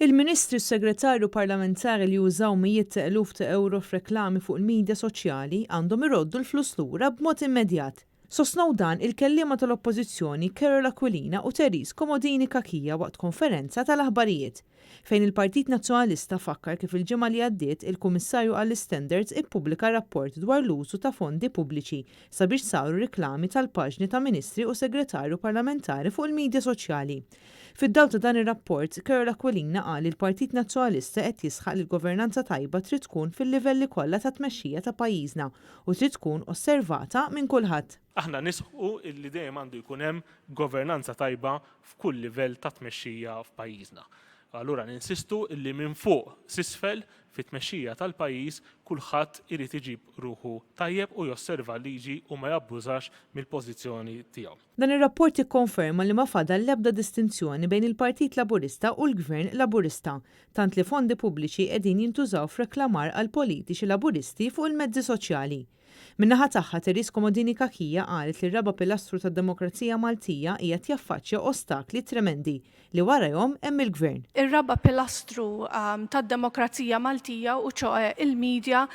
Il-Ministri u s-Segretarju Parlamentari li użaw mijiet ta' eluf ta' ewro f'reklami fuq il-midja soċjali għandhom iroddu l-flus lura b'mod immedjat. Sostnew dan il-kelliema tal-Oppożizzjoni Karol Aquilina u Therese Comodini Cachia waqt konferenza tal-aħbarijiet, fejn il-Partit Nazzjonalista fakkar kif il-ġimgħa li għaddiet il-Kummissarju għall-Istandards ippubblika rapport dwar l-użu ta' fondi pubbliċi sabiex saru riklami tal-paġni ta' Ministri u Segretarju Parlamentari fuq il-midja soċjali. Fid-dawl ta' dan ir-rapport, Karol Aquilina qal li l-Partit Nazzjonalista qed jisħaq li l-governanza tajba trid tkun fil-livelli kollha tat-tmexxija ta' pajjiżna u trid tkun osservata minn kulħadd. Aħna nisħqu li dejjem għandu jkun hemm governanza tajba f'kull livell ta' tmexxija f'pajjiżna. Allura ninsistu li minn fuq s'isfel fit-tmexxija tal-pajjiż kulħadd irid iġib ruħu tajjeb u josserva l-liġi u ma jabbużax mill-pożizzjoni tiegħu. Dan ir-rapport jikkonferma li ma fadal l-ebda distinzjoni bejn il-Partit Laburista u l-Gvern Laburista, tant li fondi pubbliċi qegħdin jintużaw f'reklamar għal politiċi Laburisti fuq il-mezzi soċjali. Min-naħa tagħha, Therese Comodini Cachia qalet li r-raba' pilastru tad-demokrazija Maltija qiegħed jaffaċċja ostakli tremendi li warajhom hemm il-Gvern. Ir-raba' pilastru tad-demokrazija Maltija u ċoe il-media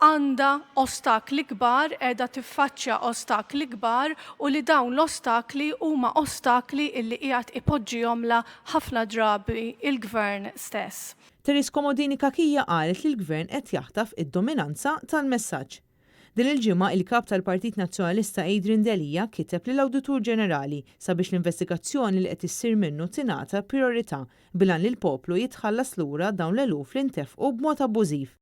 għandha ostakli kbar, qiegħda tiffaċċja ostakli kbar u li dawn l-ostakli huma ostakli illi qiegħed ipoġġihomlha ħafna drabi il-Gvern stess. Therese Comodini Cachia qalet li l-Gvern qed jaħtaf id-dominanza tal-messaġġ. Din il-ġimgħa, il-Kap tal-Partit Nazzjonalista Adrian Delia kiteb lill-Awditur Ġenerali sabiex l-investigazzjoni li qed issir minnu tingħata prijorità bil-għan li l-poplu jitħallas lura dawn l-eluf li ntefqu b'mod abbużiv.